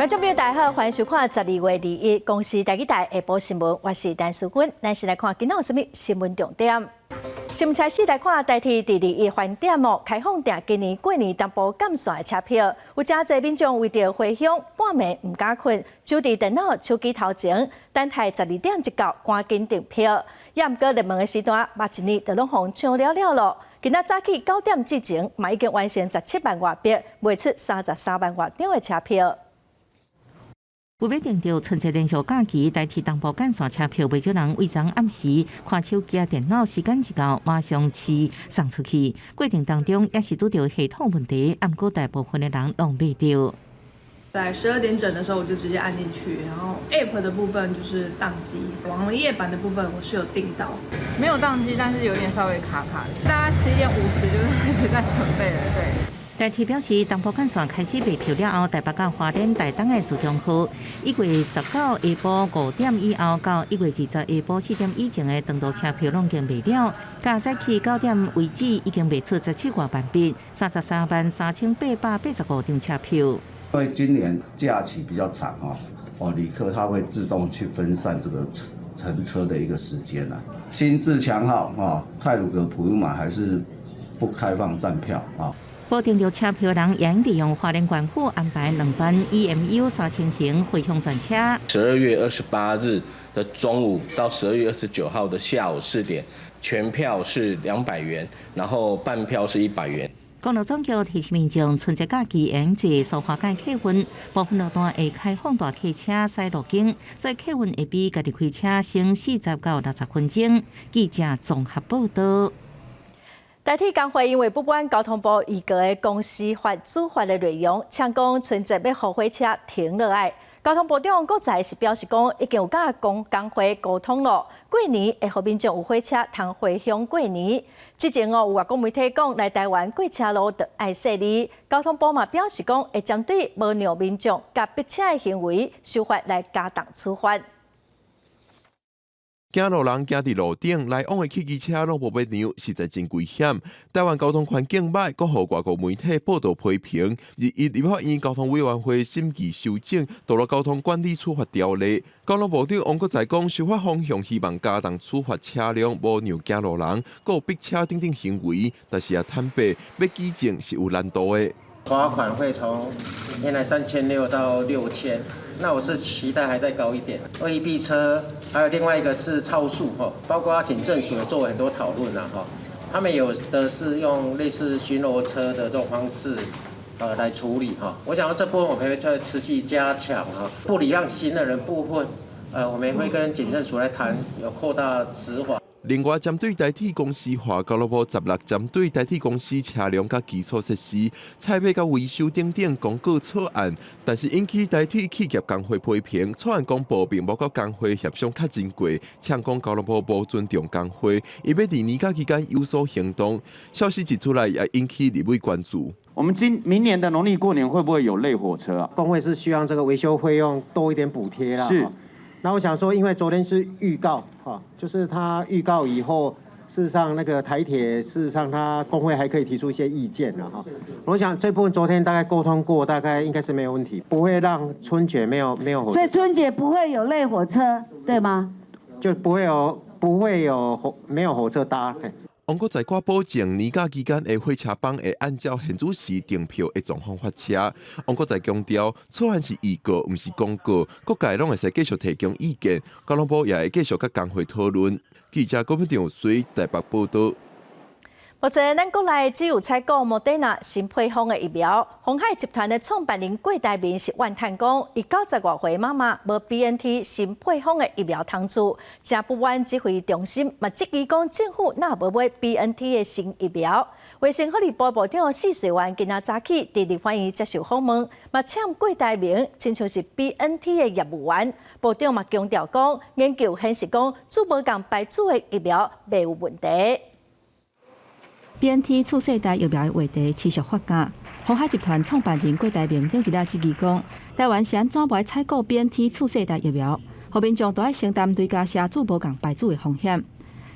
觀眾朋友大家好，歡迎收看12月21公視台語台下晡新聞，我是陳淑君。咱先來看今仔有啥物新聞重點。新聞開始來看，台鐵佇21飯點哦，開放訂今年過年東部幹線的車票，有誠濟民眾為著回鄉，半暝毋敢睏，守佇電腦、手機頭前，等待12點一到，趕緊訂票。也毋過熱門的時段，捌一年就攏予搶了了囉。今仔早起9點之前，嘛已經完成17萬外筆，賣出33萬外張的車票。為欲訂著春節連續假期，台鐵東部幹線車票，袂少人為昨暗時看手機仔電腦，時間一到，馬上試送出去。過程當中也是拄著系統問題，毋過大部分的人攏買著。在12點整的時候，我就直接按進去，然後 App 的部分就是當機，網頁版的部分我是有訂到，沒有當機，但是有點稍微卡卡的。大概11點50就開始在準備了，對。台鐵表示，東部幹線開始賣票了後，台北到花蓮、台東的自強號，1月19下晡5點以後到1月20下晡4點以前的長途車票攏已經賣了，佮早起9點為止已經賣出17外萬筆，33萬3885張車票。因為今年假期比較長哦，哦，旅客他會自動去分散這個乘車的一個時間啦。新自強號啊，太魯閣普悠瑪還是不開放站票啊。無訂著車票人會利用花蓮縣府安排兩班 EMU 3000型回鄉專車。 12月28日的中午到12月29號的下午4點，全票是200元，然後半票是100元。公路總局提醒民眾，春節假期會坐蘇花改客運，部分路段會開放大客車駛路肩，所以客運會比家己開車省40到60分鐘。記者綜合報道。台鐵工會因為不滿交通部預告的公司法處罰的內容，嗆講春節欲予火車停落來。交通部長郭才是表示講，已經有佮工會溝通囉，過年會予民眾有火車通回鄉過年。之前哦，有外國媒體講來台灣過車路著愛細膩，交通部嘛表示講會針對無讓民眾共逼車的行為，修法來加重處罰。行路人行佇路頂，來往的汽機車攏無欲讓，實在真危險。台灣交通環境䆀，閣予外國媒體報道批評。21立法院交通委員會審議修正道路交通管理處罰條例，交通部長王國材講，修法方向希望加重處罰車輛無讓行路人，閣有逼車等等行為，但是也坦白，欲舉證是有難度的。罰款會從原來3600到6000。那我是期待還再高一點。惡意逼車，還有另外一個是超速哈，包括警政署也做很多討論啦哈。他們有的是用類似巡邏車的這種方式，來處理哈。我想這部分我們會再持續加強哈。不禮讓行的人部分，我們會跟警政署來談，有擴大執法。另外，針對台鐵公司化，交通部16針對台鐵公司車輛佮基礎設施、採買佮維修等等公告草案，但是引起台鐵企業工會批評，草案公布並無佮工會協商確認過，嗆講交通部無尊重工會，伊欲佇年假期間有所行動。消息一出來，也引起立委關注。我們今明年的農曆過年會不會有類火車啊？工會是希望這個維修費用多一點補貼啦。是。那我想說，因為昨天是預告，哈，就是他預告以後，事實上那個台鐵，事實上他工會還可以提出一些意見啦，哈。我想這部分昨天大概溝通過，大概應該是沒有問題，不會讓春節沒有火車。所以春節不會有類火車，對嗎？就不會有沒有火車搭。王國材閣保證，年假期間的火車班會按照現主時訂票的狀況發車。王國材強調，草案是預告，毋是公告，各界攏會使繼續提供意見，交通部也會繼續佮工會討論。記者郭品長隨台北報道。目前，咱國內只有採購莫德納新配方的疫苗。鴻海集團的創辦人郭台銘是怨嘆講，伊90外歲媽媽無 BNT 新配方的疫苗通注，誠不滿指揮中心嘛質疑講政府哪無買 BNT 的新疫苗。衛生福利部部長許瑞元今仔早起佇立法院接受訪問，嘛嗆郭台銘親像是 BNT 的業務員。部長嘛強調講，研究顯示講注無仝牌子的疫苗袂有問題。 BNT 次世代疫苗的話題持續發酵。鴻海集團創辦人郭台銘頂一日質疑講，台灣是按怎無愛採購 BNT 次世代疫苗，予民眾都愛承擔追加施注無仝牌子的風險。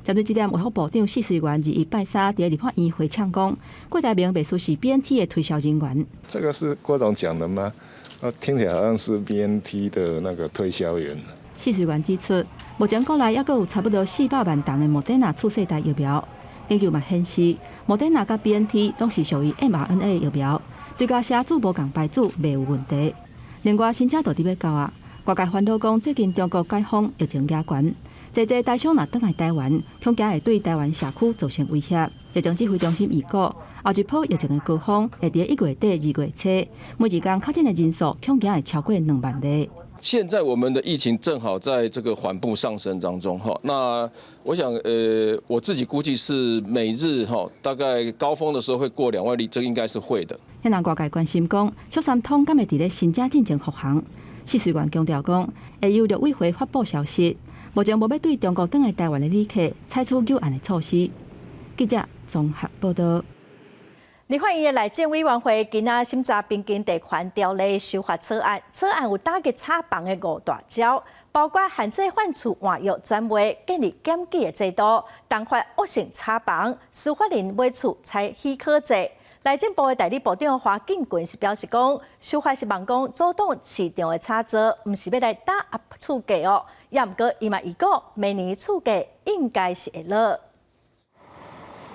針對這點，衛福部長許瑞元21拜三佇立法院回嗆講，郭台銘袂輸是 BNT 的推銷人員。這個是郭董講的嗎？那聽起來好像是 BNT 的那個推銷員。試水員指出，目前國內猶閣有差不多400萬筒的莫德納次世代疫苗。研究嘛顯示，莫德納佮 BNT 攏是屬於 mRNA 疫苗，對加寫注無仝牌子袂有問題。另外，新車到底欲到啊？外界煩惱講，最近中國解封疫情加懸，濟濟台商若轉來台灣，恐驚會對台灣社區造成威脅。疫情指揮中心預估，後一波疫情的高峰會佇1月底2月初，每一工確診的人數恐驚會超過2萬例。現在我們的疫情正好在這個緩步上升當中，哈。那我想，我自己估計是每日哈，大概高峰的時候會過2萬例，這應該是會的。現在外界關心講，卓三通敢會佇咧新車進前復航？試水員強調講，會由陸委會發布消息，目前無欲對中國轉來台灣的旅客採取阻限的措施。記者綜合報道。立法院的內政委員會今仔審查平均地權條例修法草案，草案有打擊炒房的五大招，包括限制換厝換約轉賣、建立檢舉的制度、重罰惡性炒房、司法人買厝採許可制。內政部的代理部長華敬群是表示講，修法是望講阻擋市場的炒作，毋是欲來打壓厝價哦。也毋過，伊嘛預估明年厝價應該是會落。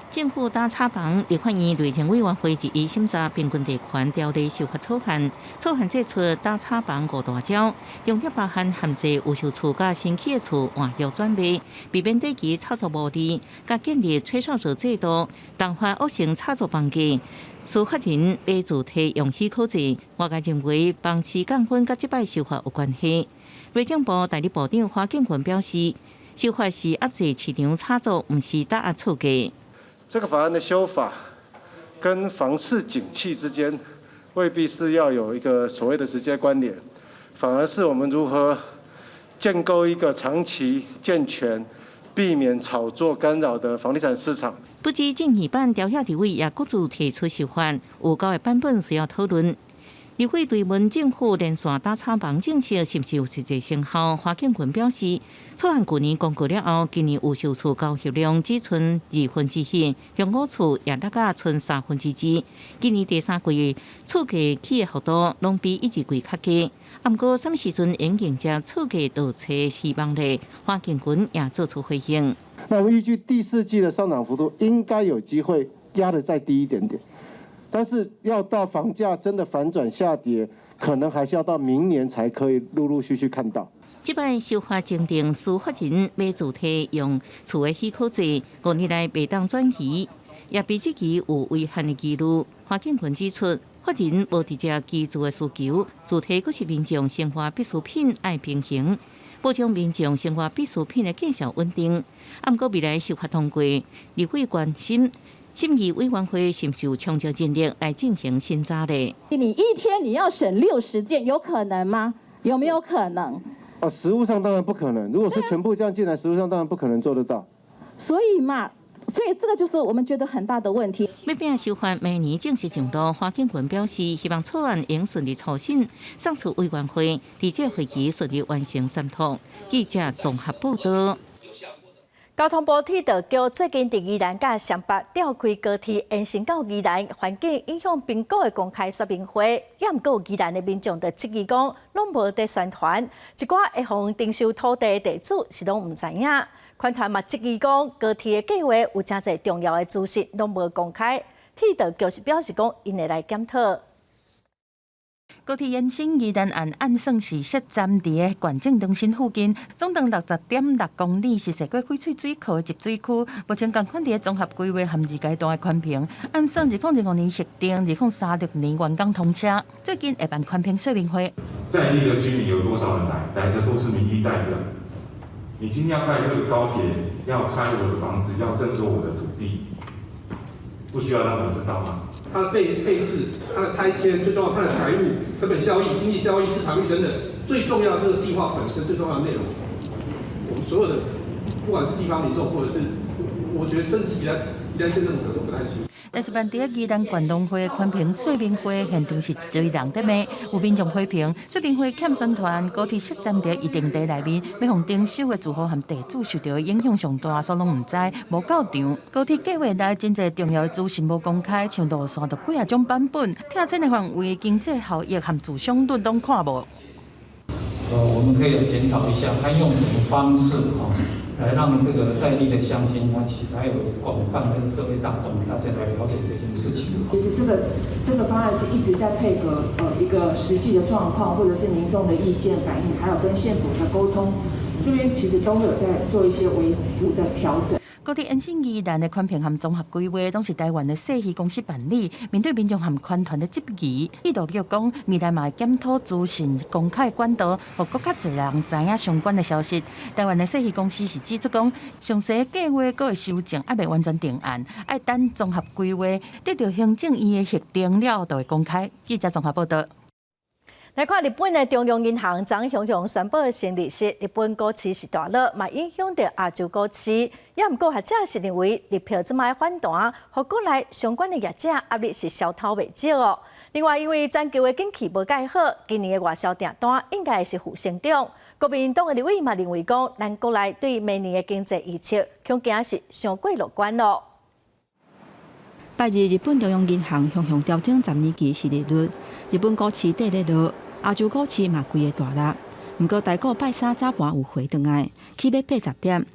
政府打炒房，立法院內政委員會一一審查平均地權條例修法草案，草案祭出打炒房五大招，重點包含限制預售厝佮新起的厝換約轉賣，避免短期炒作牟利，佮建立吹哨者制度，重罰惡性炒作房價。司法人買自提用許可制，外界認為房市降溫佮這擺修法有關係。內政部代理部長華敬群表示，修法是壓制市場炒作，毋是打壓厝價。這個法案的修法跟房市景氣之間未必是要有一個所謂的直接關聯，反而是我們如何建構一個長期健全、避免炒作干擾的房地產市場。不止正義版朝野立委也各自提出修法，有九個版本需要討論。立委追問政府連續打炒房政策是毋是有實際成效？華敬群表示，草案去年公告了後，今年預售厝交易量只賰1/2，中古厝也落甲賰2/3。今年第三季厝價起的幅度攏比一二季較低。啊，毋過啥物時陣會迎接厝價倒車希望咧？華敬群也做出回應。那我們預計第四季的上漲幅度應該有機會壓得再低一點點。但是要到房價真的反轉下跌，可能還是要到明年才可以陸陸續續看到。這擺修法增訂司法人買自提用厝的許可制，5年內袂當轉移，也被質疑有違憲的疑慮。華敬群指出，法人無直接居住的需求，自提閣是民眾生活必需品愛平衡，保障民眾生活必需品的價數穩定。啊，毋過未來修法通過，立委關心。審議委員會是毋是有充足人力來進行審查咧？你一天你要審60件，有可能嗎？有沒有可能？哦，實務上當然不可能。如果是全部這樣進來，實務上當然不可能做得到。所以嘛，所以這個就是我們覺得很大的問題。欲拼修法明年正式上路，華敬群表示，希望草案會順利初審，送出委員會，佇這個會期順利完成審討。記者綜合報道。交通部鐵道局最近佇宜蘭佮雙北調開高鐵延伸到宜蘭環境影響評估的公開說明會，也毋過宜蘭的民眾就質疑講，攏無佇宣傳，一寡會予徵收土地的地主是攏毋知影。環團嘛質疑講，高鐵的計劃有誠濟重要的資訊攏無公開，鐵道局是表示講，𪜶會來檢討。高鐵延伸宜蘭岸按算是設站佇个縣政中心附近，總長60.6公里，是踅過翡翠水庫的集水區。目前仝款佇个綜合規劃和二階段的環評，按算2025年核定，2036年完工通車。最近會辦環評說明會。在地的居民有多少人來？來的都是民意代表。你今天要蓋這個高鐵，要拆我的房子，要徵收我的土地，不需要讓我知道嗎？它的配置、它的拆遷，最重要它的財務、成本效益、經濟效益、市場率等等，最重要的這個計劃本身最重要的內容，我們所有的不管是地方民眾，或者是我覺得甚至宜蘭宜蘭縣政府可能都不太清楚。但是，辦佇宜蘭縣農會寬頻說明會現場是一堆人佇罵，有民眾批評說明會欠宣傳，高鐵設站佇伊宅地內面，欲予徵收的住戶和地主受著的影響上大，所攏毋知，無到場。高鐵計劃內真濟重要的資訊無公開，像路線就幾仔種版本，拆遷的範圍、經濟效益和住傷率攏看無。我們可以來檢討一下，看用什麼方式啊，來讓這個在地的鄉親，他其實還有廣泛的社會大眾，大家來了解這件事情。其實這個方案是一直在配合一個實際的狀況，或者是民眾的意見反應，還有跟縣府的溝通，這邊其實都會有在做一些微幅的調整。高鐵延伸宜蘭的寬頻和綜合規劃，攏是台灣的世漁公司辦理。面對民眾和環團的質疑，鐵路局講未來嘛會檢討資訊公開管道，予閣較濟人知影相關的消息。台灣的世漁公司是指出講，詳細計劃閣會修正，猶未完全定案，愛等綜合規劃得到行政院的核定了，就會公開。記者綜合報道。來看日本的中央銀行昨雄雄宣布新利息，日本股市是大落，嘛影響著亞洲股市。也毋過學者是認為，日票這擺反彈，予國內相關的業者壓力是消透袂少哦。另外，因為全球的景氣無蓋好，今年的外銷訂單應該是負成長。國民黨的立委嘛認為講，咱國內對明年的經濟預測，恐驚是傷過樂觀咯。拜二，日本中央銀行雄雄調整10年期殖利率，日本股市綴咧落，亞洲股市嘛規个大落。毋過台股拜三早盤有回轉來，起碼80點，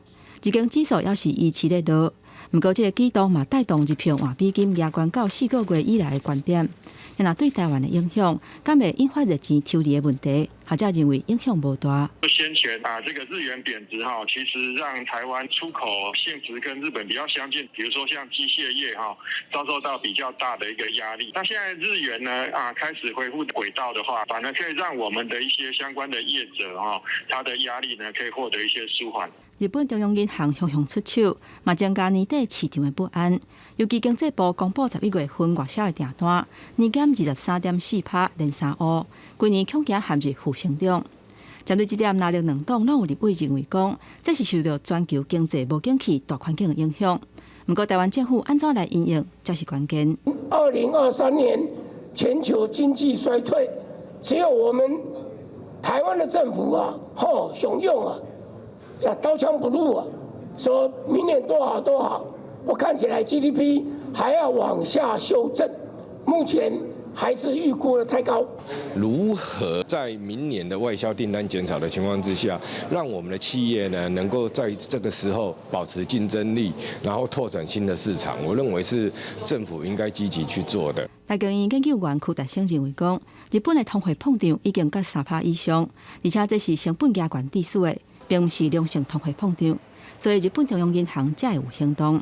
日經指數猶是維持咧落。毋過這個舉動嘛帶動日票換美金額懸到4個月以來的懸點。若對台灣的影響，敢會引發熱錢抽離的問題？學者認為影響無大。先前啊，這個日元貶值哈，其實讓台灣出口性質跟日本比較相近，比如說像機械業哈，遭受到比較大的一個壓力。那現在日元呢啊開始恢復軌道的話，反而可以讓我們的一些相關的業者哈，他的壓力呢可以獲得一些舒緩。日本中央銀行雄雄出手，嘛增加年底市場的不安。尤其經濟部公布11月份外銷的訂單，年減23.4%，連三烏，規年恐驚陷入負成長。針對這點，藍綠兩黨攏有立委認為講，這是受著全球經濟無景氣大環境的影響。毋過，台灣政府按怎來因應，才是關鍵。 2023年全球經濟衰退，只有我們台灣的政府啊，吼，雄用啊，刀槍不入啊，說明年多好多好，我看起來 GDP 還要往下修正，目前還是預估得太高。如何在明年的外銷訂單減少的情況之下，讓我們的企業呢能夠在這個時候保持競爭力，然後拓展新的市場，我認為是政府應該積極去做的。台經院研究員柯達生認為講，日本的通貨膨脹已經達3%以上，而且這是成本加懸致使的，並毋是良性通貨膨脹，所以日本中央銀行才會有行動。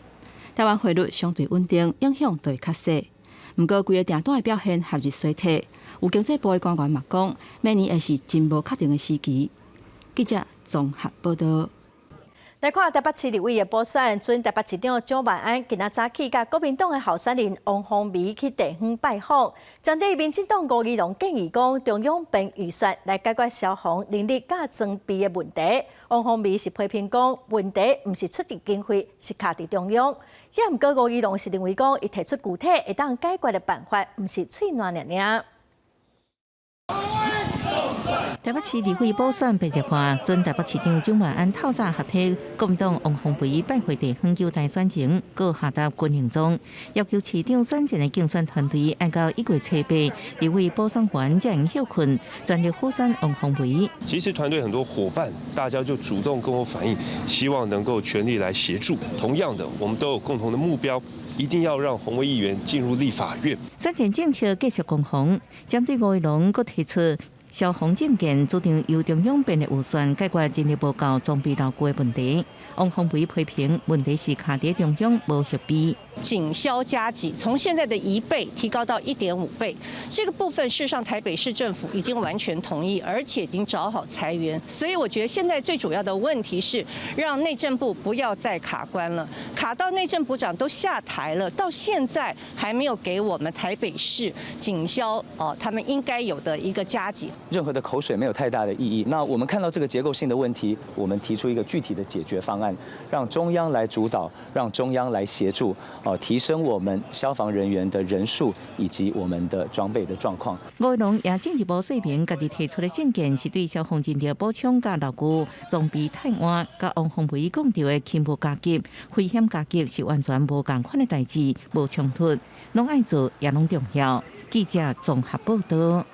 台灣匯率相對穩定，影響就會較細。毋過，規个訂單的表現陷入衰退，有經濟部的官員嘛講，明年會是真無確定的時期。記者綜合報道。來看台北市立委的補選，準台北市長蔣萬安今仔早起佮國民黨的候選人王鴻薇去地方拜訪，針對民進黨吳怡農建議講中央編預算來解決消防人力佮裝備的問題，王鴻薇是批評講問題毋是出佇經費，是卡佇中央。也毋過吳怡農是認為講，伊提出具體會當解決的辦法，毋是喙瀾爾爾。台北市立委補選白熱化，準台北市長蔣萬安透早合體國民黨王鴻薇拜會地方交代選情，閣下達軍令狀，要求市長選戰的競選團隊按到1月初8，立委補選完才能歇睏，全力輔選王鴻薇。其實團隊很多夥伴，大家就主動跟我反映，希望能夠全力來協助。同樣的，我們都有共同的目標，一定要讓鴻薇議員進入立法院。選戰政策繼續攻防，針對吳怡農閣提出消防證件主張由中央編列預算解決人力無夠、裝備老舊的問題。王鴻薇批評問題是卡佇中央無核備。警消加給從現在的1倍提高到1.5倍，這個部分事實上台北市政府已經完全同意，而且已經找好財源。所以我覺得現在最主要的問題是讓內政部不要再卡關了，卡到內政部長都下台了，到現在還沒有給我們台北市警消哦，他們應該有的一個加給。任何的口水沒有太大的意義。那我們看到這個結構性的問題，我們提出一個具體的解決方案，讓中央來主導，讓中央來協助，哦，提升我們消防人員的人數以及我們的裝備的狀況。吳怡農也進一步說明，家己提出的政見是對消防人力補充佮勞具裝備替換，佮王鴻薇講著的勤務加給、危險加給是完全無仝款的代誌，無衝突，攏愛做也攏重要。記者綜合報道。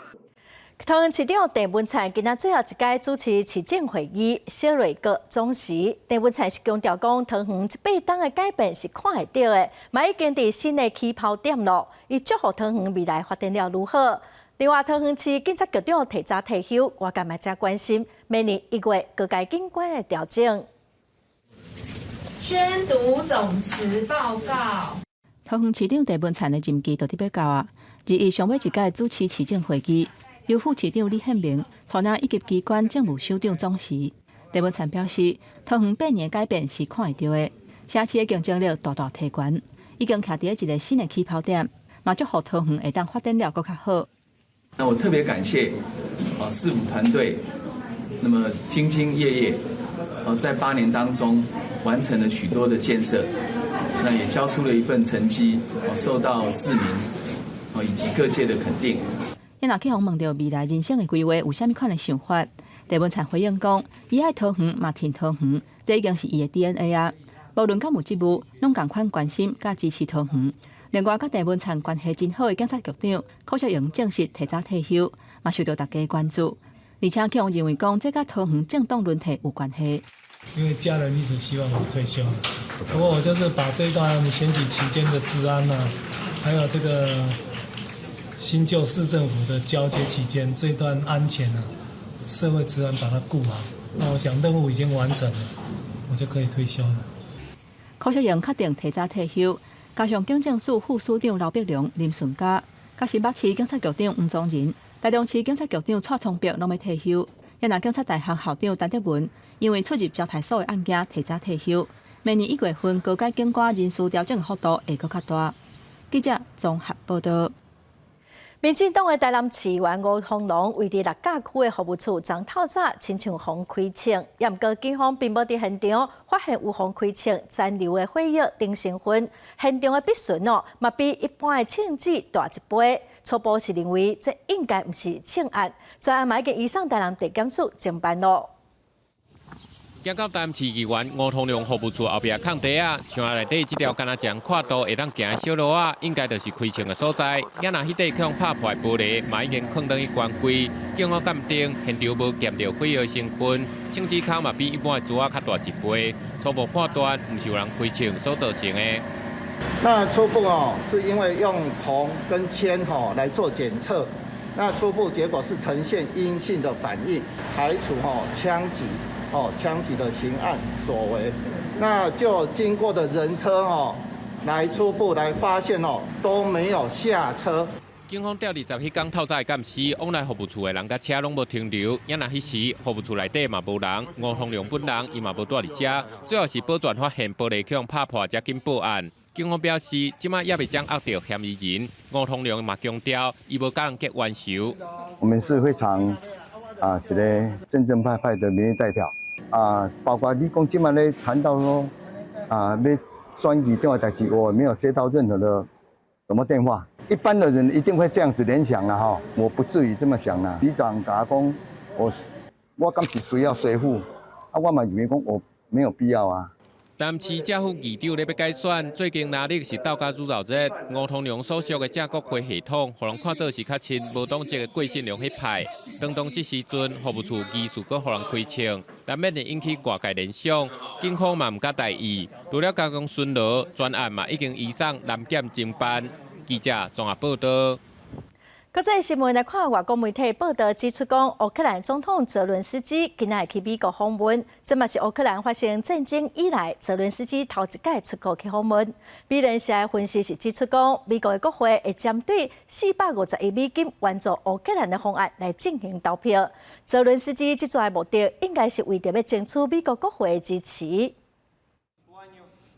桃園市長鄭文燦今仔最後一屆主持市政會議，小內閣總辭。鄭文燦是強調講，桃園這八冬的改變是看會著的，嘛已經佇新的起跑點囉。伊祝福桃園未來發展了愈好。另外，桃園市警察局長提早退休，外界嘛誠關心明年1月高階警官的調整。宣讀總辭報告。桃園市長鄭文燦的任期就佇欲到啊，而伊上尾一屆主持市政會議，由副市長李憲明帶領一級機關政務首長總辭。鄭文燦表示，桃園8年改變是看會著的，城市的競爭力大大提懸，已經徛佇一個新的起跑點，嘛祝福桃園會當發展了閣較好。那我特別感謝啊市府團隊，那麼兢兢業業，啊在8年當中完成了許多的建設，那也交出了一份成績，受到市民啊以及各界的肯定。伊若去予問著未來人生的規劃有啥物款的想法？鄭文燦回應講，伊愛桃園嘛疼桃園，這已經是伊的 DNA 啊。無論敢有職務，攏仝款關心佮支持桃園。另外，佮鄭文燦關係真好的警察局長柯淑瑩正式提早退休，嘛受著大家關注。而且，去予認為講，這佮桃園政黨輪替有關係。因為家人一直希望我退休，不過我就是把這段選舉期間的治安啊，還有這個新舊市政府的交接期間這段安全啊，社會治安把它顧好。那我想任務已經完成了，我就可以退休了。柯淑瑩確定提早退休，加上警政署副署長劉碧榮、林順嘉，佮新北市警察局長黃宗仁、台中市警察局長蔡聰伯攏欲退休。也若警察大學校長陳德文，因為出入招待所的案件提早退休。明年1月份高階警官人事調整幅度會閣較大。記者綜合報道。民進黨的台南市議員吳彤龍位佇六甲區的服務處，昨透早親像予開槍，也毋過警方並無佇現場發現有予開槍殘留的火藥等成分，現場的筆痕哦，嘛比一般的槍支大一倍，初步是認為這應該毋是槍案，專案嘛已經移送台南地檢署偵辦囉。行到台南市議員吳彤龍服務處後壁空地仔，牆仔內底這條敢若一人跨度會當行的小路仔，應該就是開槍的所在。也若彼塊予拍破的玻璃，嘛已經囥轉去關櫃。警方鑑定現場無檢著火藥成分，槍支孔嘛比一般的珠仔較大一倍。初步判斷，毋是有人開槍所造成的。那初步哦，是因為用銅跟鉛吼來做檢測，那初步結果是呈現陰性的反應，排除吼槍擊。哦，槍擊的刑案所為，那就經過的人車哦，來初步來發現哦，都沒有下車。警方調20彼工透早的監視，往來服務處的人佮車攏無停留，也若彼時服務處內底嘛無人，吳彤龍本人伊嘛無蹛佇遮，最後是保全發現玻璃予拍破，才緊報案。警方表示，這擺猶未掌握著嫌疑人。吳彤龍嘛強調，伊無佮人結冤仇。我們是非常啊，一個正正派派的民意代表。啊，包括你講這擺咧談到說啊，欲選議長的代誌，我沒有接到任何的什麼電話。一般的人一定會這樣子聯想啦，哈，我不至於這麼想啦。里長共我講，我敢是需要說服，啊，我嘛認為講我沒有必要啊。台南市正副議長咧欲改選，最近壓力是鬥甲愈鬧熱。吳彤龍所屬的正國會系統，予人看做是較親無黨籍的郭信良彼派。當當這時陣，服務處疑似閣予人開槍，難免會引起外界聯想。警方嘛毋敢大意，除了加強巡邏，專案嘛已經移送南檢偵辦。記者綜合報道。國際新聞來看，外國媒體報道指出，講烏克蘭總統澤倫斯基今仔會去美國訪問，這嘛是烏克蘭發生戰爭以來，澤倫斯基頭一擺出國去訪問。美聯社的分析是指出，講美國的國會會針對450億美金援助烏克蘭的方案來進行投票。澤倫斯基這逝的目的，應該是為著欲爭取美國國會的支持。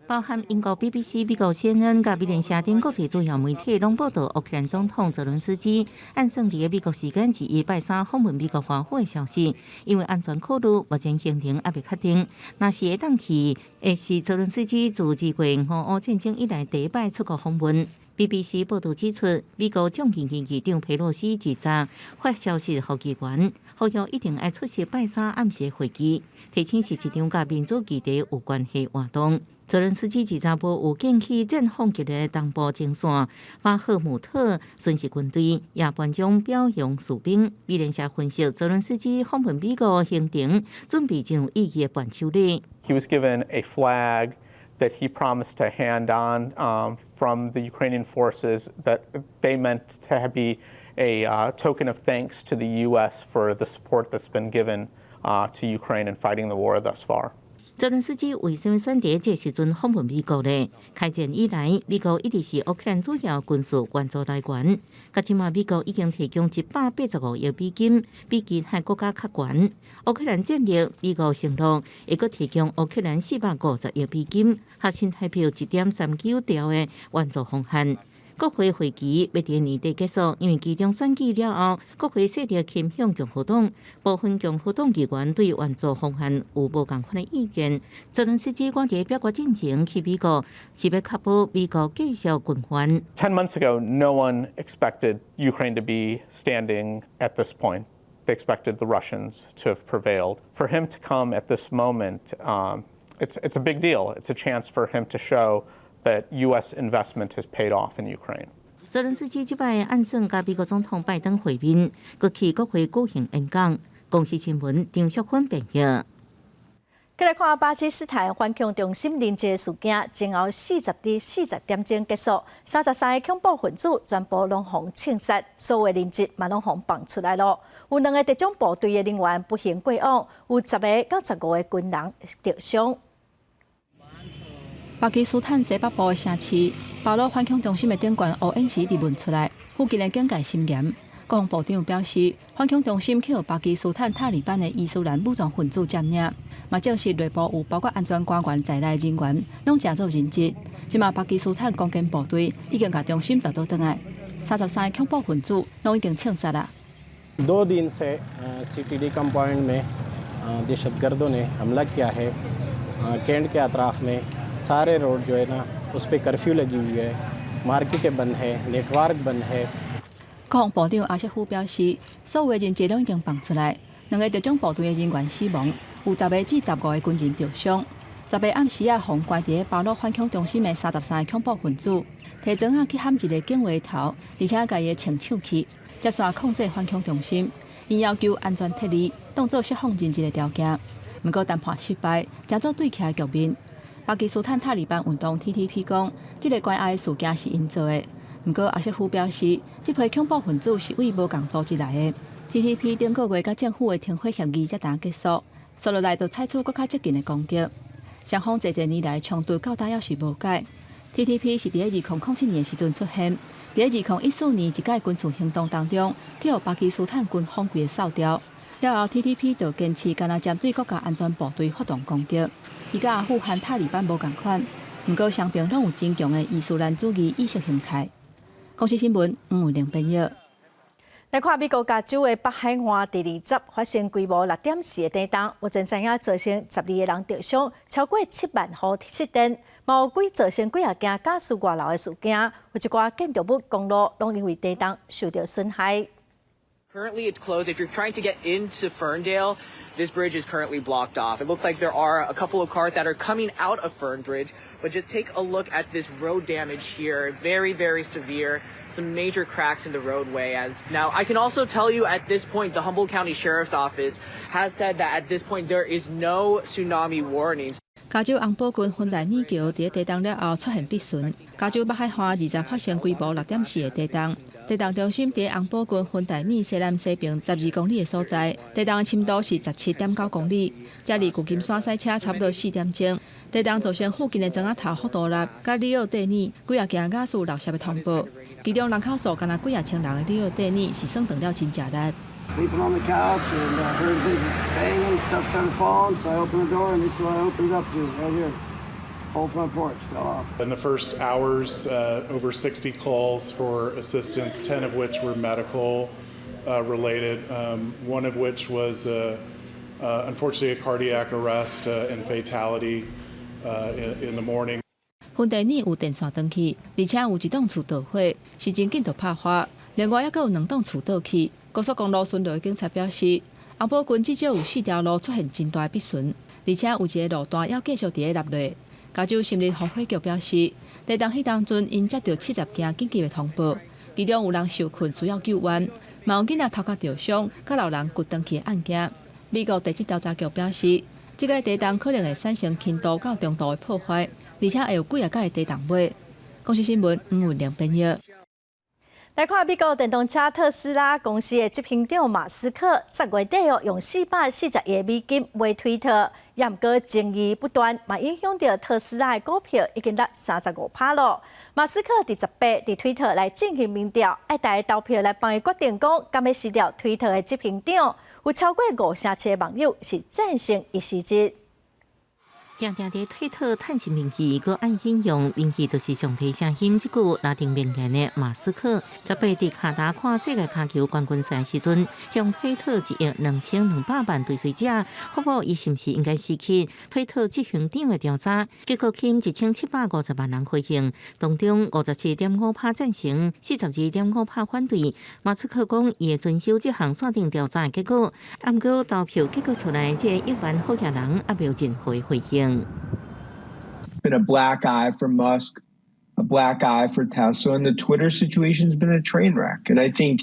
包含英國 BBC、美國 CNN 佮美聯社等國際主要媒體攏報道，烏克蘭總統澤倫斯基按算佇美國時間二一拜三訪問美國華府的消息，因為安全考慮，目前行程猶未確定。若是會當去，會是澤倫斯基自2月烏俄戰爭以來第一擺出國訪問。BBC 報道指出，美國眾議院議長佩洛西二十發消息予議員，呼籲一定愛出席拜三暗時會議，提醒是一場佮民主議題有關係活動。澤倫斯基二十無預見去戰況激烈的東部前線巴赫姆特巡視軍隊，也頒獎表揚士兵。美聯社分析，澤倫斯基訪問美國行程準備真有意義的伴手禮。 He was given a flag that he promised to hand on from the Ukrainian forces that they meant to be a token of thanks to the U.S. for the support that's been given to Ukraine in fighting the war thus far. 澤倫斯基為啥物選佇這時陣訪問美國呢？開戰以來，美國一直是烏克蘭主要軍事援助來源。到這馬，美國已經提供185億美金，比其他國家較懸。烏克蘭戰力，美國承諾會閣提供烏克蘭450億美金，合新台幣1.39兆的援助方案。國會會期欲佇年底結束，因為期中選舉了後，國會勢力傾向共和黨，部分共和黨議員對援助方案有無仝款的意見。澤倫斯基趕佇表決進前去美國，是欲確保美國繼續軍援。 10 months ago, no one expected Ukraine to be standing at this point. They expected the Russians to have prevailed. For him to come at this moment, it's a big deal. It's a chance for him to show that U.S. investment has paid off in Ukraine. 澤倫斯基這擺按算佮美國總統拜登會面，閣去國會舉行演講。公視新聞張淑芬編譯。繼來看巴基斯坦反恐中心人質事件，前後40點鐘結束，33個恐怖分子全部攏予槍殺，所有人質嘛攏予放出來囉。有兩個特種部隊的人員不幸過往，有10個到15個軍人受傷。巴基斯坦西北部的城市巴魯反恐中心的頂懸烏煙一直聞出來，附近的警戒森嚴。國防部長表示，反恐中心予巴基斯坦塔利班的伊斯蘭武裝分子佔領，嘛證實內部有包括安全官員在內的人員攏成做人質。這馬巴基斯坦攻堅部隊已經共中心帶倒轉來，33個恐怖分子攏已經槍殺啦。 2 दिन से CTD compound में दहशतगर्दों ने हमला किया है। कैंट के अतराफ में सारे रोड जो है ना, उस पर कर्फ्यू लगी हुई है, मार्केटें बंद है, नेटवर्क बंद है。國防部長阿瑟夫表示，所有的人質攏已經放出來，兩个特種部隊的人員死亡，有10個至15個軍人受傷。10號暗時仔，予關佇巴魯反恐中心的33個恐怖分子，提磚仔去撼一个警衛頭，而且共伊槍搶去，接續控制反恐中心。𪜶要求安全撤離，當做釋放人質的條件。毋過談判失敗，成做對峙局面。巴基斯坦塔利班運動 TTP 講，這个關押的事件是𪜶做的。毋過阿瑟夫表示，這批恐怖分子是對無仝組織來的。TTP 頂個月佮政府的停火協議才剛結束，紲落來就採取閣較激進的攻擊。雙方濟濟年來衝突到今猶是無解。TTP 是佇2007年的時陣出現，佇2014年一擺軍事行動當中，去予巴基斯坦軍方規个掃掉。了後，TTP 就堅持干焦針對國家安全部隊發動攻擊。伊佮阿富汗塔利班無仝款，毋過雙邊攏有真強的伊斯蘭主義意識形態。公視新聞黃慧玲編譯。來看美國加州的北海岸，第二十發生規模6.4的地動，目前知影造成12個人受傷，超過7萬戶失電，嘛有造成幾仔間家私外流的事件，有一寡建築物、公路攏因為地動受到損害。 Currently, it's closed. If you're trying to get into Ferndale, this bridge is currently blocked off. It looks like there are a couple of cars that are coming out of Fernbridge, but just take a look at this road damage here. Very, very severe. Some major cracks in the roadway. As now, I can also tell you at this point, the Humboldt County Sheriff's Office has said that at this point there is no tsunami warnings. 加州洪堡郡芬黛爾橋佇地動了後出現破損。加州北海岸20發生規模6.4的地動，地動中心佇洪堡郡芬黛爾西南西邊12公里的所在，地動的深度是17.9公里，這離舊金山駛車差不多4點鐘。地動造成附近的磚仔頭福多納、佮里奧蒂爾幾仔間瓦斯漏洩的通報，其中人口數干焦幾仔千人的里奧蒂爾是算斷了真誠力。 Sleeping on the couch and heard a big bang and stuff started falling, so I opened the door and this is what I opened up to right here. Whole front porch fell off. In the first hours, over 60 calls for assistance, 10 of which were medical related, one of which was unfortunately a cardiac arrest and fatality in the morning. 芬地爾有電線斷去，而且有一棟厝著火，是真緊就拍花。另外，猶閣有兩棟厝倒去。高速公路巡邏警察表示，洪堡郡至少有四條路出現真大的破損，而且有一个路段猶繼續佇咧落落。加州森林防火局表示，地動彼當陣，𪜶接著70件緊急的通報，其中有人受困需要救援，嘛有囡仔頭殼著傷，佮老人骨斷去的案件。美國地質調查局表示，這个地動可能會產生輕度到中度的破壞，而且會有幾仔擺的地動尾。公視新聞吳文良編譯。來看美國電動車特斯拉公司的執行長馬斯克，10月底哦，用440億美金買推特，也毋過爭議不斷，嘛影響著特斯拉的股票已經落35趴囉。馬斯克佇18佇推特來進行民調，愛大家投票來幫伊決定講，敢欲辭掉推特的執行長，有超過5成7的網友是贊成伊辭職。定定佇推特趁錢名義，閣愛引用民意就是上帝聲音這句拉丁名言的馬斯克，18佇卡達看世界跤球冠軍賽時陣，向推特1億2200萬追隨者發布伊是毋是應該辭去推特執行長的調查，結果吸引1750萬人回應，當中57.5%贊成，42.5%反對。馬斯克講，伊會遵守這項線頂調查的結果，毋過投票結果出來，這億萬好額人猶未有任何回應。 Been a black eye for Musk, a black eye for Tesla, and the Twitter situation's been a train wreck. And I think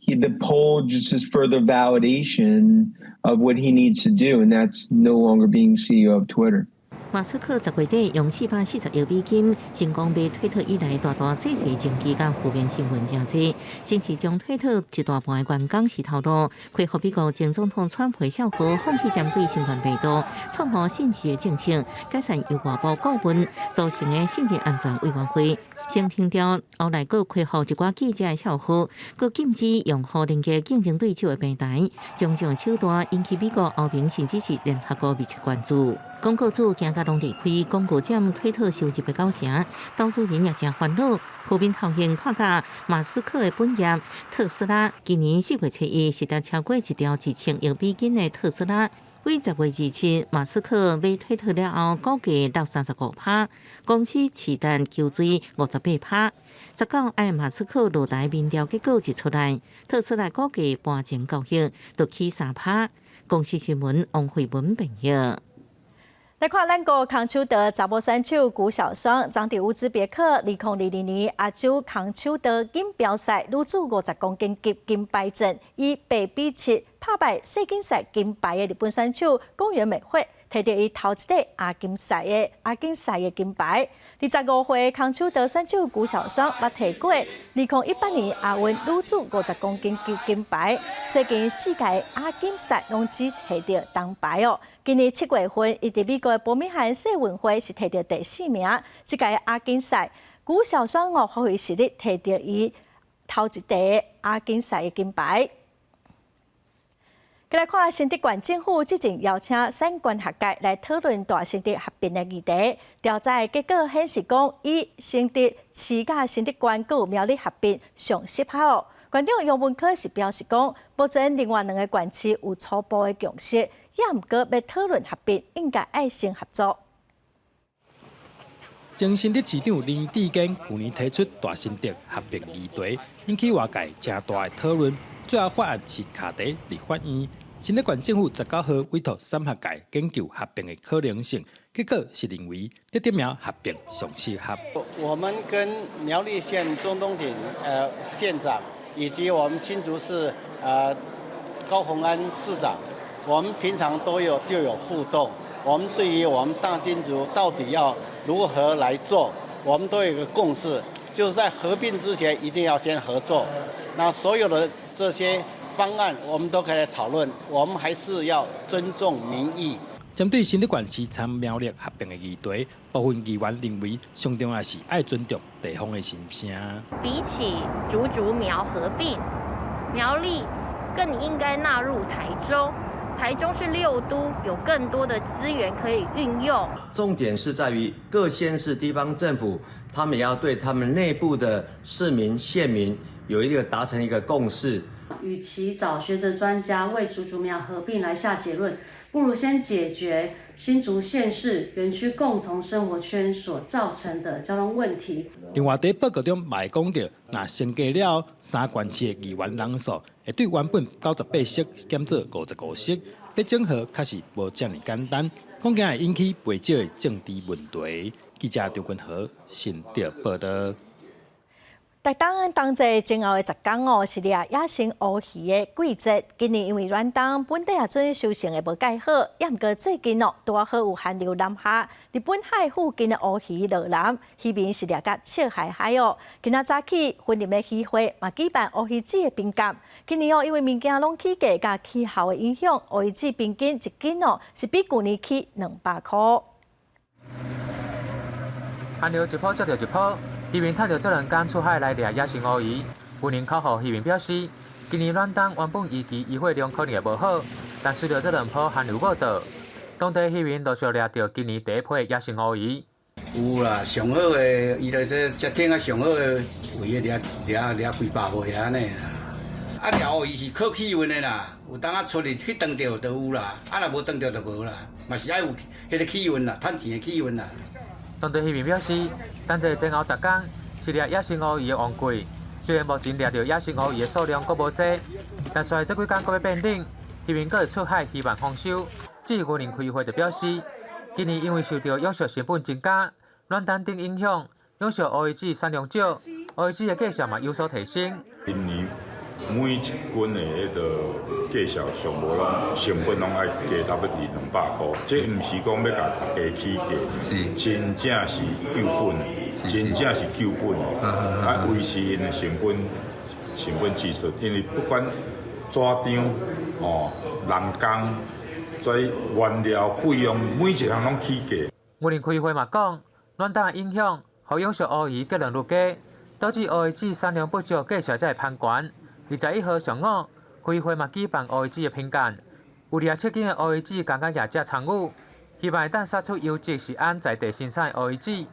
the poll just is further validation of what he needs to do, and that's no longer being CEO of Twitter. 馬斯克10月底用440億美金成功買推特以來，大大細細爭議佮負面新聞誠濟，先是將推特一大半的員工洗頭路，開予美國前總統川普笑話，放棄針對新冠病毒錯誤信息的政策，解散由外部顧問組成的信息安全委員會，先停掉，後來閣開予一寡記者的笑話，閣禁止用戶連結競爭對手的平台，種種手段引起美國、歐盟甚至是聯合國密切關注。廣告主驚甲攏離開，廣告佔推特收入的9成，投資人也誠煩惱。負面效應擴到馬斯克的本業特斯拉，今年4月7日市值超過一兆1000億美金的特斯拉，對10月27，馬斯克買推特了後，股價落35%，公司市值急墜58%。19，愛馬斯克落台民調結果一出來，特斯拉股價盤前交易就起3%。公視新聞王慧文編譯。來看咱國空手道查某選手谷小雙，昨佇烏茲別克2022亞洲空手道錦標賽女子50公斤級金牌戰，以8比7拍敗世錦賽金牌的日本選手宮原美惠，摕著伊頭一塊亞錦賽的金牌。25歲空手道選手谷小雙，捌摕過2018年亞運女子50公斤級金牌，最近四屆亞錦賽攏只摕著銅牌哦。今年7月份，伊佇美國的伯明翰世運會是摕著第四名。這屆亞錦賽，谷小雙哦發揮實力，摕著伊頭一塊亞錦賽的金牌。來看新竹縣政府最近邀請產官學界來討論大新竹合併的議題。調查的結果顯示，講以新竹市佮新竹縣閣有苗栗合併上適合哦。縣長楊文科是表示講，目前另外兩个縣市有初步的共識，也毋過欲討論合併，應該愛先合作。前新竹市長林智堅舊年提出大新竹合併議題，引起外界誠大的討論。最後法案是卡佇立法院。新竹縣政府19號委託產學界研究合併的可能性，結果是認為竹竹苗合併上適合。我們跟苗栗縣鍾東錦縣長，以及我們新竹市高虹安市長，我們平常都有就有互動。我們對於我們大新竹到底要如何來做，我們都有一個共識，就是在合併之前一定要先合作。那所有的這些方案，我們都可以來討論。我們還是要尊重民意。針對新竹縣市參苗栗合併的議題，部分議員認為，上重要是愛尊重地方的心聲。比起竹竹苗合併，苗栗更應該納入台中。台中是六都，有更多的資源可以運用。重點是在於各縣市地方政府，他們也要對他們內部的市民、縣民有一個達成一個共識。與其找學者專家為竹竹苗合併來下結論，不如先解決新竹縣市園區共同生活圈所造成的交通問題。另外，佇報告中嘛會講著，若成家了後，三縣市的議員人數會對原本98席減做55席，欲整合確實無遮爾簡單，恐驚會引起袂少的政治問題。記者張君和新竹報導。台東冬節前後的10工哦，是掠野生烏魚的季節。今年因為暖冬，本底也準收成會無蓋好，也毋過最近哦，拄好有寒流南下，日本海附近的烏魚落南，漁民是掠甲笑嗨嗨哦。今仔早起，雲林的漁會嘛舉辦烏魚子的評鑑。今年哦，因為物件攏起價，佮氣候的影響，烏魚子平均一斤哦，是比舊年起200箍。寒流一波接著一波。漁民趁著這兩工出海來掠野生烏魚。雲林口湖漁民表示，今年暖冬原本預期漁獲量可能會無好，但隨著這兩波寒流報到，當地漁民陸續掠著今年第一批野生烏魚。有啦，上好的，伊就這這天啊，上好的位掠掠掠幾百尾按呢啦。啊，掠烏魚是靠氣運的啦，有當仔出去去當著就有啦，啊若無當著就無啦，嘛是愛有彼個氣運啦，趁錢的氣運啦。當地漁民表示，冬節前後10工是掠野生烏魚的旺季。雖然目前掠著野生烏魚的數量閣無濟，但隨這幾工閣欲變冷，漁民閣會出海，希望豐收。至於雲林開會就表示，今年因為受著養殖成本增加、暖冬等影響，養殖烏魚子產量少，烏魚子的價錢嘛有所提升。今年每一斤的彼個價錢上無攏成本攏愛加差不多200箍，這毋是講欲共大家起價，是真正是救本，真正是救本的，啊維持𪜶的成本成本支出，因為不管紙張、哦人工、這原料費用，每一項攏起價。雲林開會嘛講，暖冬的影響，予養殖烏魚結論愈低，導致烏魚子產量不足，價錢才會攀懸。21號上午，開會嘛舉辦烏魚子的評鑑，有27斤的烏魚子共業者參與，希望會當殺出優質食安在地生產的烏魚子，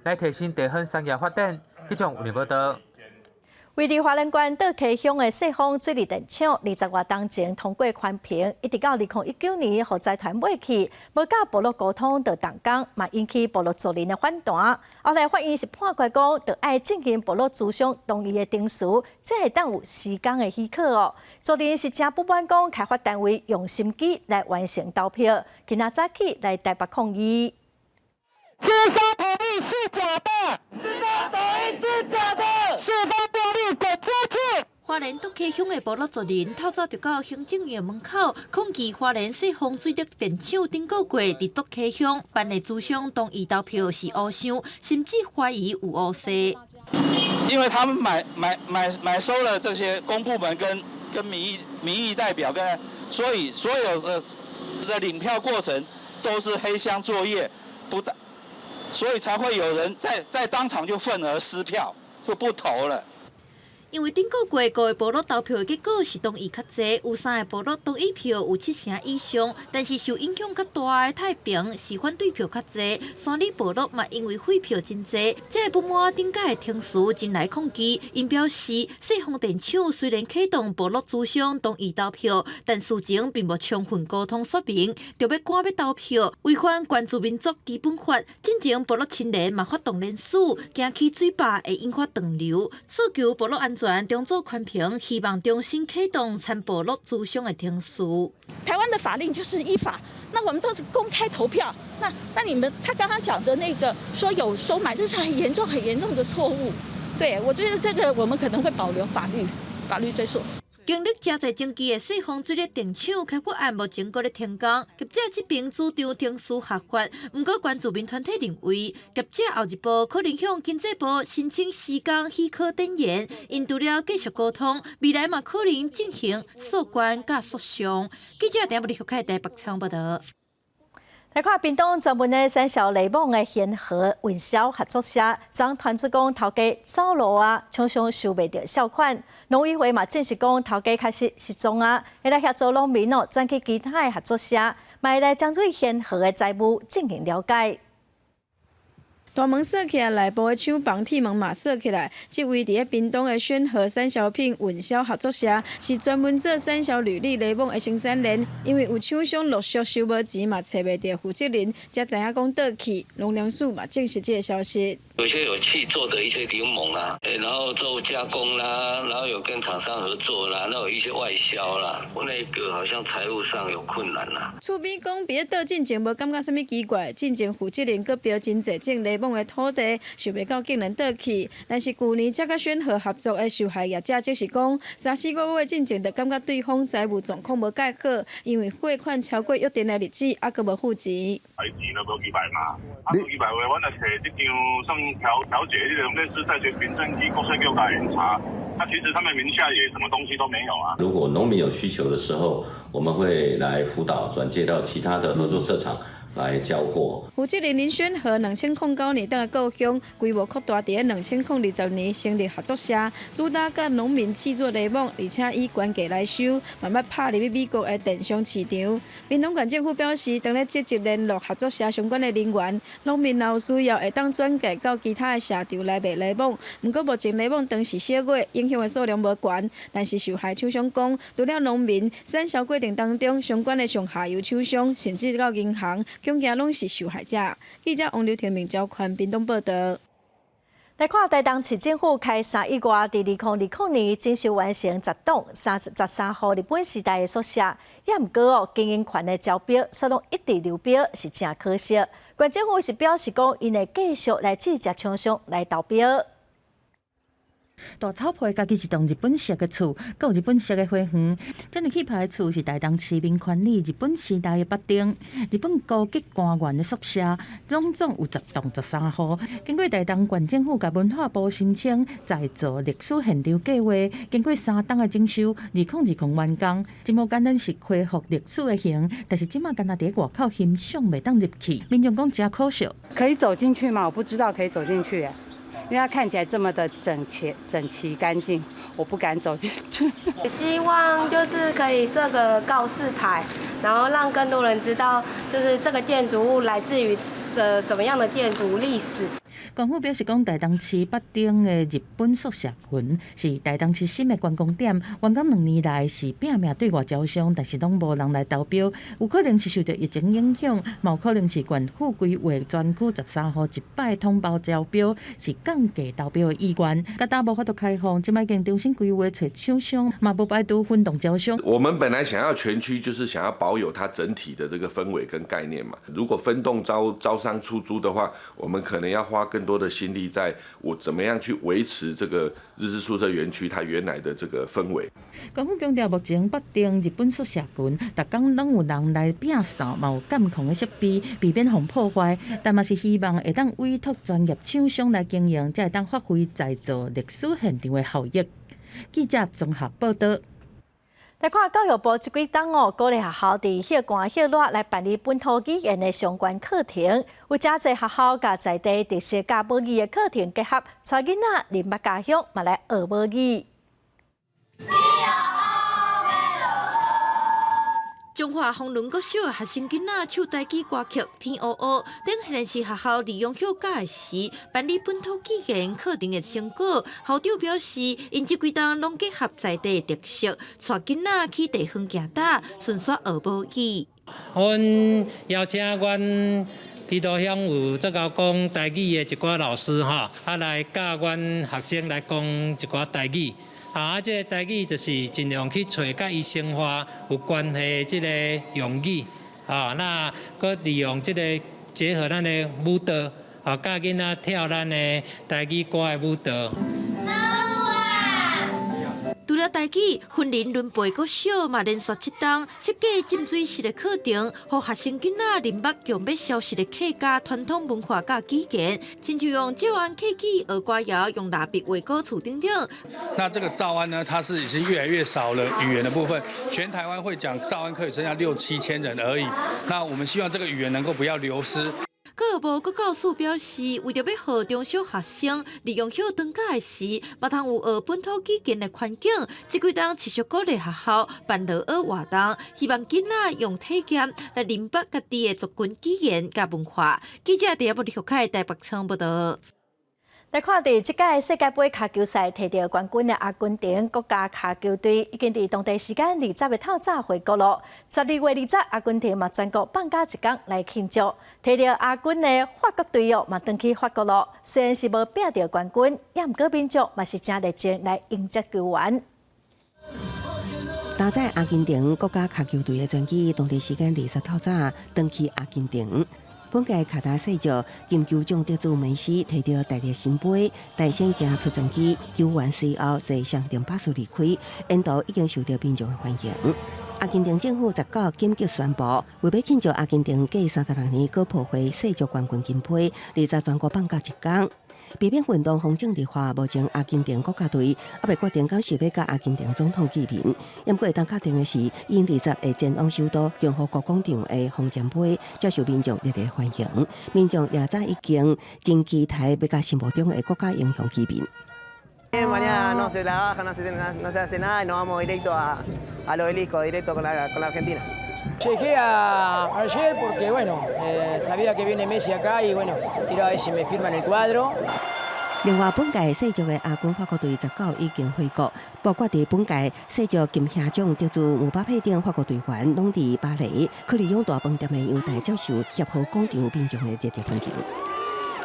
來提升地方產業發展。記者吳報導。位佇花蓮縣桌溪鄉的世豐水利電廠，20外冬前通過環評，一直到2019年，予財團買去，無佮部落溝通就動工，嘛引起部落族人的反彈。後來法院是判決講，著愛進行部落諮商同意的程序，才會當有施工的許可哦。族人是誠不滿講，開發單位用心機來完成投票，今仔早起來台北抗議。諮商同意是假的，諮商同意是假的，釋放電力滾出去！花蓮桌溪鄉的部落族人透早就到行政院門口抗議花蓮世豐水力電廠頂個月佇桌溪鄉辦的諮商同意投票是烏箱，甚至懷疑有烏勢。因為他們買收了這些公部門跟民意代表跟，所以所有的領票過程都是黑箱作業，不但。所以才會有人在當場就憤而撕票，就不投了。因為頂個月五个部落投票的結果是同意較濟，有三个部落同意票有七成以上，但是受影響較大的太平是反對票較濟，山里部落嘛因為廢票真濟，才會不滿頂屆的程序前來抗議。𪜶表示，世豐電廠雖然啟動部落諮商同意投票，但事前並無充分溝通說明，就欲趕欲投票，違反原住民族基本法。進前部落青年嘛發動聯署，驚起水壩會引發斷流，訴求部落安全。重組環評，希望重新啟動參部落諮商的程序。台灣的法令就是依法，那我們都是公開投票。那你們他剛剛講的那個說有收買，這是很嚴重、很嚴重的錯誤。對，我覺得這個我們可能會保留法律追訴。經歷誠濟爭議的世豐水力電廠開發案目前閣咧停工，業者這邊主張程序合法，毋過原住民團體認為，業者後一步可能向經濟部申請施工許可展延，𪜶除了繼續溝通，未來嘛可能進行訴權佮訴訟。記者陳布里開台北採訪報導。來看屏東專門咧產銷檸檬的顯和運銷合作社，昨傳出講頭家走路啊，常常收袂著銷款。農委會嘛證實講頭家確實失蹤啊，會來協助農民哦轉去其他的合作社，嘛會來針對顯和的財務進行了解。大門鎖起來，內部的廠房鐵門嘛鎖起來。這位佇咧屏東的宣和產銷品運銷合作社，是專門做產銷履歷檸檬的生產鏈。因為有廠商陸續收無錢，嘛揣袂著負責人，才知影講倒去。農糧署嘛證實這个消息。有些有去做的一些檸檬啦，然後做加工啦，然後有跟廠商合作啦，那有一些外銷啦，那個好像財務上有困難啦。厝邊講，佇咧倒進前無感覺啥物奇怪，進前負責人閣標真濟種檸檬的土地，想袂到竟然倒去。但是舊年才佮宣和合作的受害業者，則是講三四個月進前就感覺對方財務狀況無蓋好，因為匯款超過約定的日子，猶閣無付錢。錢都無入來嘛，啊無入來話，阮就揣這張算調調解，這種類似債權憑證去國稅局來查。那其實他們名下也什麼東西都沒有啊。如果農民有需求的時候，我們會來輔導轉介到其他的合作社場來交貨。負責人林宣和2009年佇故鄉規模擴大，佇咧2020年成立合作社，主打佮農民試做檸檬，而且以原價來收，嘛捌拍入去美國的電商市場。屏東縣政府表示，當咧積極聯絡合作社相關的人員，農民若有需要，會當轉介到其他的市場來賣檸檬。毋過目前檸檬當時小月，影響的數量無懸，但是受害廠商講，除了農民，產銷過程當中相關的上下游廠商，甚至到銀行，恐驚攏是受害者。記者王劉天明、趙寬屏東報導。來看台東市政府開3億外，佇2020年整修完成10棟33戶日本時代的宿舍，也毋過哦，經營權的招標，煞攏一直流標，是誠可惜。縣政府是表示講，𪜶會繼續來支持廠商來投標。大草皮家己一棟日本式的厝，閣有日本式的花園。遮爾氣派的厝是台東市民權里日本時代的北頂，日本高級官員的宿舍，總總有10棟13戶。經過台東縣政府佮文化部申請再造歷史現場計劃，經過3冬的整修，2020完工。真無簡單是恢復歷史的形，但是這馬干焦佇外口欣賞，袂當入去。民眾講誠可惜。可以走進去嗎？我不知道可以走進去。因為它看起來這麼的整齊、整齊乾淨，我不敢走進去。希望就是可以設個告示牌，然後讓更多人知道，就是這個建築物來自於這什麼樣的建築歷史。官府表示講，台東市北頂的日本宿舍群是台東市新的觀光點。完工2年來是拼命對外招商，但是攏無人來投標。有可能是受著疫情影響，嘛有可能是縣府規劃全區13戶一擺統包招標，是降低投標的意願。佮搭無法度開放，這擺已經重新規劃揣廠商，嘛無排除分棟招商。我們本來想要全區，就是想要保有它整體的這個氛圍跟概念嘛。如果分棟招商出租的話，我們可能要花更多的心力，在我怎麼樣去維持這個日式宿舍園區它原來的這個氛圍。官府強調，目前北頂日本宿舍群，逐工攏有人來摒掃，嘛有監控的設備，避免予破壞。但嘛是希望會當委託專業廠商來經營，才會當發揮再造歷史現場的效益。記者綜合報導。來看教育部這幾冬哦，鼓勵學校佇歇寒歇熱來辦理本土語言的相關課程，有誠濟學校共在地特色佮母語的課程結合，帶囡仔認捌家鄉，嘛來學母語。中華豐崙國小的學生囡仔唱台語歌曲《天烏烏》，頂現是學校利用休假時辦理本土語言課程的成果。校長表示，𪜶這幾冬攏結合在地特色，帶囡仔去地方行踏，順紲學母語。阮邀請阮埤頭鄉有足𠢕講台語的一寡老師吼，來教阮學生來講一寡台語。啊！這个台語就是盡量去揣佮伊生活有關係這个用語，啊，那閣利用這个結合咱的舞蹈，啊，教囡仔跳咱的台語歌的舞蹈。除了台語，雲林崙背國小嘛連續7冬設計浸水式的課程，予學生囡仔認捌強欲消失的客家傳統文化佮語言，親像用詔安客語學歌謠，用蠟筆畫古厝等等。那這個詔安呢，它是已經越來越少了語言的部分，全台灣會講詔安客語剩下六七千人而已。那我們希望這個語言能夠不要流失。教育部閣教署表示，為著欲予中小學生利用歇長假的時，嘛通有學本土語言的環境，這幾冬持續鼓勵學校辦樂學活動，希望囡仔用體驗來認捌家己的族群語言佮文化。記者佇布里學開台北場報道。來看佇這屆世界盃跤球賽提著冠軍的阿根廷國家跤球隊，已經佇當地時間二十的透早回國囉。12月20，阿根廷嘛全國放假一工來慶祝。提著亞軍的法國隊哦嘛轉去法國囉。雖然是無拼著冠軍，也毋過民眾嘛是誠熱情來迎接球員。搭載阿根廷國家跤球隊的專機，當地時間二十透早轉去阿根廷。本屆卡達世足金球獎得主梅西提著大力神杯，大聲行出專機，球員隨後坐雙層巴士離開，沿途已經受到民眾的歡迎。阿根廷政府19緊急宣布，為欲慶祝阿根廷隔36年閣抱回世足冠軍金杯，二十全國放假一工。避免運動風政治化，目前阿根廷國家隊猶未決定敢是欲佮阿根廷總統見面。毋過會當確定的是，𪜶二十會前往首都共和國廣場的風箏杯，接受民眾熱烈歡迎。民眾也早已經真期待欲佮心目中的國家英雄見面。 Mañana no se trabaja, no se hace nada y nos vamos directo al obelisco, directo con la Argentina. Llegué ayer porque, bueno, sabía que viene Messi acá y, bueno, quiero ver si me firman el cuadro. 另外，本屆世足的亞軍法國隊19已經回國，包括佇本屆世足金靴獎得主姆巴佩等法國隊員，攏佇巴黎，克里翁大飯店的陽台接受協和廣場民眾的熱烈歡迎。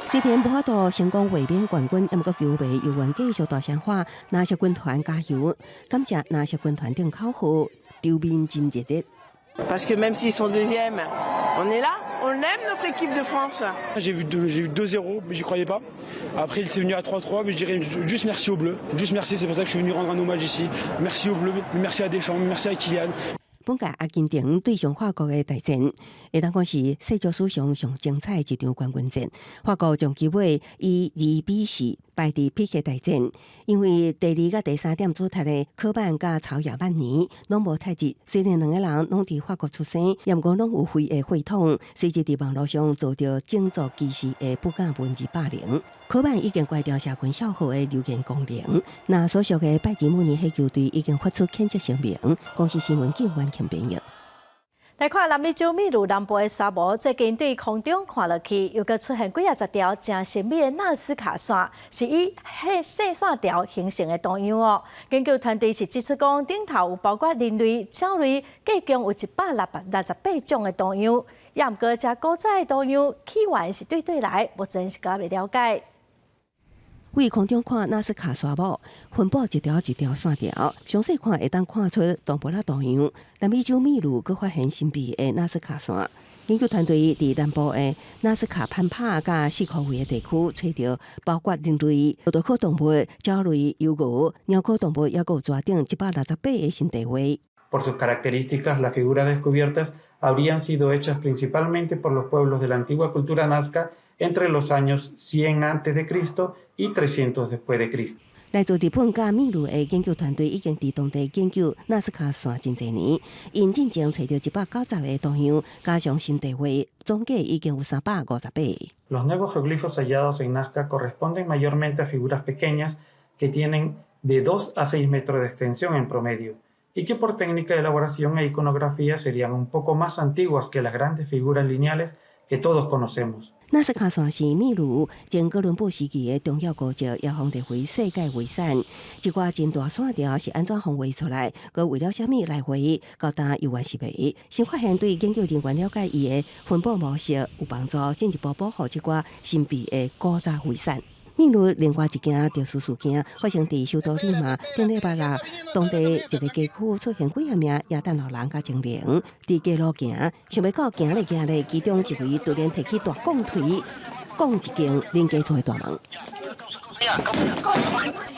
雖然無法度成功衛冕冠軍，毋過球迷猶原繼續大聲喊藍色軍團加油，感謝藍色軍團等口號，場面真熱烈。 Parce que même s'ils sont deuxièmes, on est là, on aime notre équipe de France. J'ai vu 2-0, mais j'y croyais pas. Après, il s'est venu à 3-3, mais je dirais juste merci aux Bleus. Juste merci, c'est pour ça que je suis venu rendre un hommage ici. Merci aux Bleus, merci à Deschamps, merci à Kylian. 本屆阿根廷對上法國的大戰，會當講是世足史上上精彩的一場冠軍戰。法國終結尾以2比4敗佇 PK 大戰，因為第二佮第三點主踢的科曼佮曹亞曼尼攏無踢入，雖然兩個人攏佇法國出生，也毋過攏有非裔血統，隨即佇網路上遭著種族歧視的不雅文字霸凌。科曼已經關掉社群帳號的留言功能，那所屬的拜仁慕尼黑球隊已經發出譴責聲明。公視新聞記完全編譯。來看南美洲秘魯南部的沙漠，最近對空中看落去，又閣出現幾仔十條誠神秘的納斯卡線，是以細細線條形成的圖樣哦。研究團隊是指出講，頂頭有包括人類、鳥類，計共有168種的圖樣。也毋過，這古早的圖樣起源是對佗來，目前是猶未了解。對空中看納斯卡沙漠，分布一條一條線條，詳細看會當看出動物仔圖樣。南美洲秘魯閣發現神秘的納斯卡線。研究團隊佇南部的納斯卡潘帕佮四箍圍的地區，揣著包括人類、駱駝科動物、鳥類、牛鵝、貓科動物，抑閣有蛇等168個新地畫。 Por sus características, las figuras descubiertas habrían sido hechas principalmente por los pueblos de la antigua cultura Nazca entre los años 100 a.C. y 300 después de Cristo。來自日本佮秘魯的研究團隊已經佇當地研究納斯卡線真濟年，𪜶進前揣著190個圖樣，加上新地畫，總計已經有358個。 Los nuevos geoglifos hallados en Nazca corresponden mayormente a figuras pequeñas que tienen de 2 a 6 metros de extensión en promedio y que por técnica de elaboración e iconografía serían un poco más antiguas que las grandes figuras lineales que todos conocemos. 納斯卡線是秘魯前哥倫布時期的重要古蹟，也予列為世界遺產。這寡真大線條是按怎予畫出來？閣為了啥物來畫？到今猶原是謎。新發現對研究人員了解伊的分布模式有幫助，進一步保護這寡神秘的古早遺產。秘魯另外一件特殊事件發生佇首都利馬，頂禮拜六，當地一个街區出現幾仔名耶誕老人佮精靈，佇街路行，想袂到行咧行咧，其中一位突然提起大摃錘，摃一間恁家厝的大門。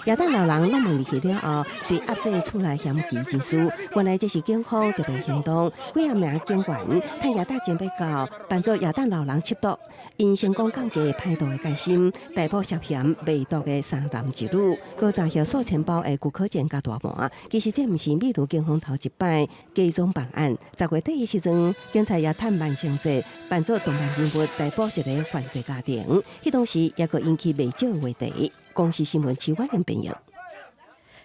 耶誕老人攏門入去了後，是壓制厝內嫌疑人士。原來這是警方特別行動，幾仔名警員趁耶誕節欲到，扮做耶誕老人緝毒，𪜶成功降低歹徒的戒心，逮捕涉嫌賣毒的三男一女，閣查獲數千包的古柯鹼佮大麻。其實這毋是秘魯警方頭一擺假裝辦案。10月底的時陣，警察也趁萬聖節扮做動漫人物逮捕一个犯罪家庭，彼當時也閣引起袂少的話題。公視新聞徐婉玲編譯。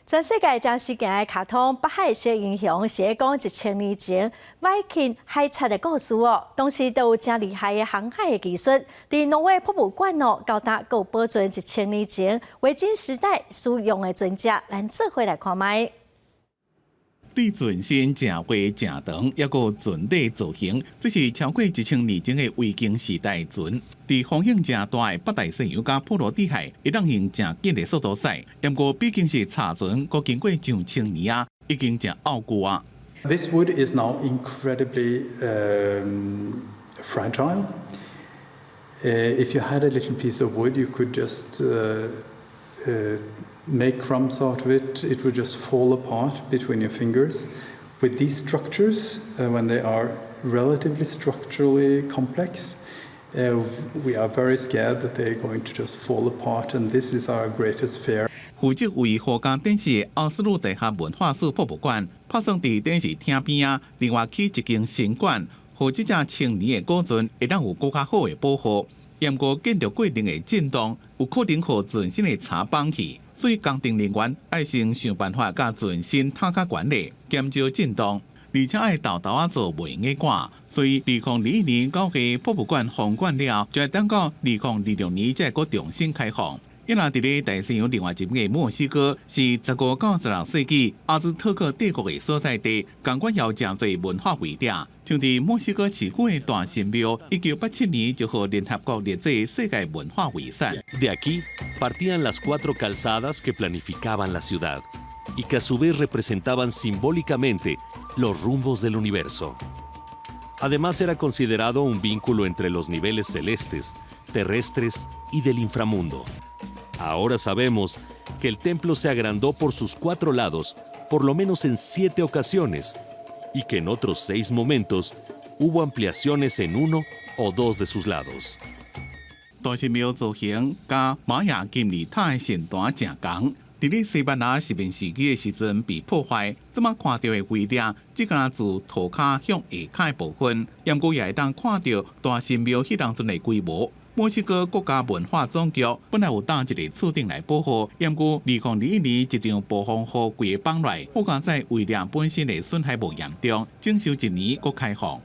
全世界誠時行的卡通《北海小英雄》是咧講1000年前維京海賊的故事哦。當時都有誠厲害的航海的技術，佇挪威博物館哦，到今閣有保存1000年前維京時代使用的船隻，咱做伙來看覓。對船身誠花誠長，抑閣船底造型，這是超過1000年前的維京時代船。佇風險誠大的北大西洋佮波羅的海，會當用誠緊的速度駛。毋過畢竟是賊船，閣經過上千年啊，已經誠漚舊啊。 This wood is now incredibly fragile. If you had a little piece of wood, you could just make crumbs out of it. It would just fall apart between your fingers. With these structures, when they are relatively structurally complex, we are very scared that they're going to just fall apart, and this is our greatest fear. 負責為皇家展示的奧斯陸大學文化史博物館，拍算佇展示廳邊仔，另外起一間新館，予這隻千年的古船會當有閣較好的保護。毋過建築過程的震動，有可能予船身的柴崩去，所以工程人員愛先想辦法共船身塔較懸咧，減少震動，而且愛沓沓仔做袂用得掛。所以2021年9月博物館封館了，就愛等到2026年才會閣重新開放。伊若佇咧大西洋另外一邊的墨西哥，是15到16世紀阿茲特克帝國的所在地，仝款有誠濟文化遺跡。像佇墨西哥市區的大神廟，1987年就予聯合國列做世界文化遺產。 De aquí partían las cuatro calzadas que planificaban la ciudad y que a su vez representaban simbólicamente los rumbos del universo. Además era considerado un vínculo entre los niveles celestes, terrestres y del inframundo. Ahora sabemos que el templo se agrandó por sus cuatro lados por lo menos en siete ocasiones y que en otros seis momentos hubo ampliaciones en uno o dos de sus lados. 大神廟造型佮瑪雅金字塔的神壇誠仝，佇咧西班牙殖民時期的時陣被破壞，這馬看著的遺跡，只敢若自塗跤向下跤的部分，毋過也會當看著大神廟彼當陣的規模。墨西哥國家文化總局本來有搭一个厝頂來保護，毋過2021年一場暴風雨規个崩落來，好佳哉遺跡本身的損害無嚴重，整修一年閣開放。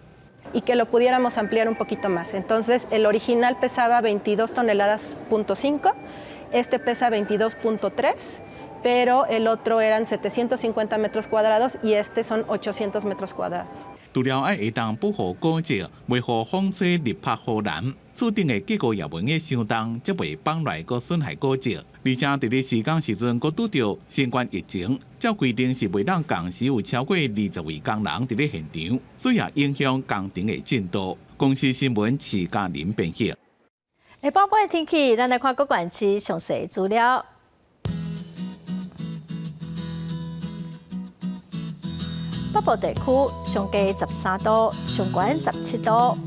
Y que lo pudiéramos ampliar un poquito más. Entonces, el original pesaba 22 toneladas punto 5, este pesa 22.3, pero el otro eran 750 metros cuadrados y este son 800 metros cuadrados. 除了愛會當保護古蹟，袂予風吹日曬雨淋，厝頂的結構也袂用傷重，才袂崩落來閣損害古蹟。而且佇咧施工時陣，閣拄著新冠疫情，照規定是袂當仝時有超過20位工人佇咧現場，所以也影響工程的進度。公視新聞徐嘉玲編譯。下晡晡的天氣，咱來看各縣市詳細資料。北部地區上低13度，上懸17度。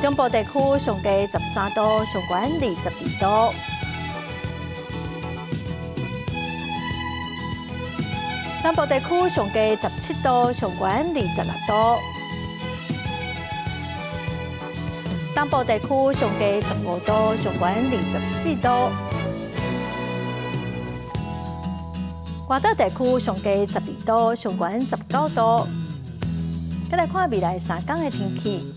中部地區上低13度，上懸22度。南部地區上低17度，上懸26度。東部地區上低15度，上懸24度。外島地區上低12度，上懸19度。再來看未來3天的天氣。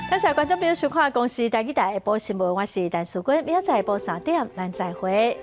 感謝觀眾朋友收看公視台語台下晡新聞，我是陳淑君，明仔載下晡3點，咱再會。。